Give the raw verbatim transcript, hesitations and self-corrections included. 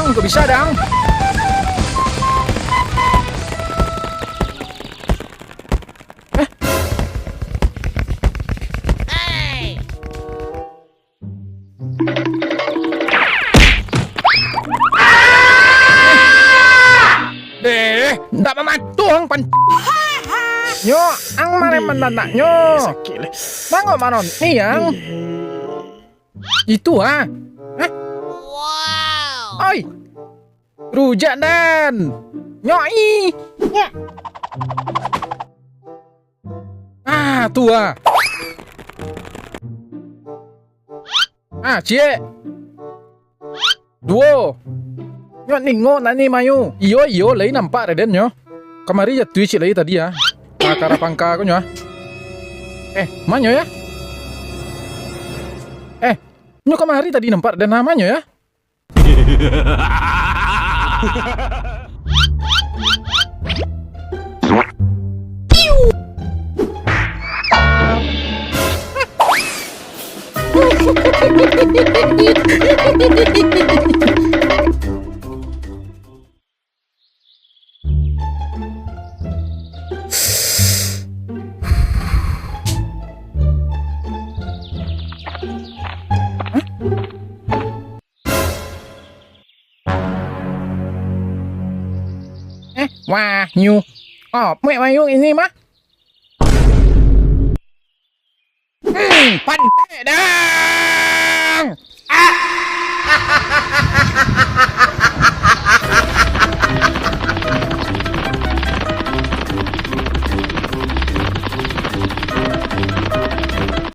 Kok bisa, Dang? Eh? Deh, ndak mamatuang pan. Nyo, ang mare mandanaknyo. Sakik leh. Nangok manon, ni ang. Itu ah. Hah? Oi. Rujak dan. Nyoi. Nyak. Ah, tu ah. Ah, ciek. Duo. Nyo ningo nani mayu. Iyo, iyo, lai nampak Raden nyo. Kamari jatuih ciek lai tadi ah. Pakara pangka ko nyo ah. Eh, manyo ya? Eh, nyo kamari tadi nampak Raden ah, manyo ya? Eh, Wahyu. Oh, muek Wahyu ini mah. Hmm, pantek dang. Ah.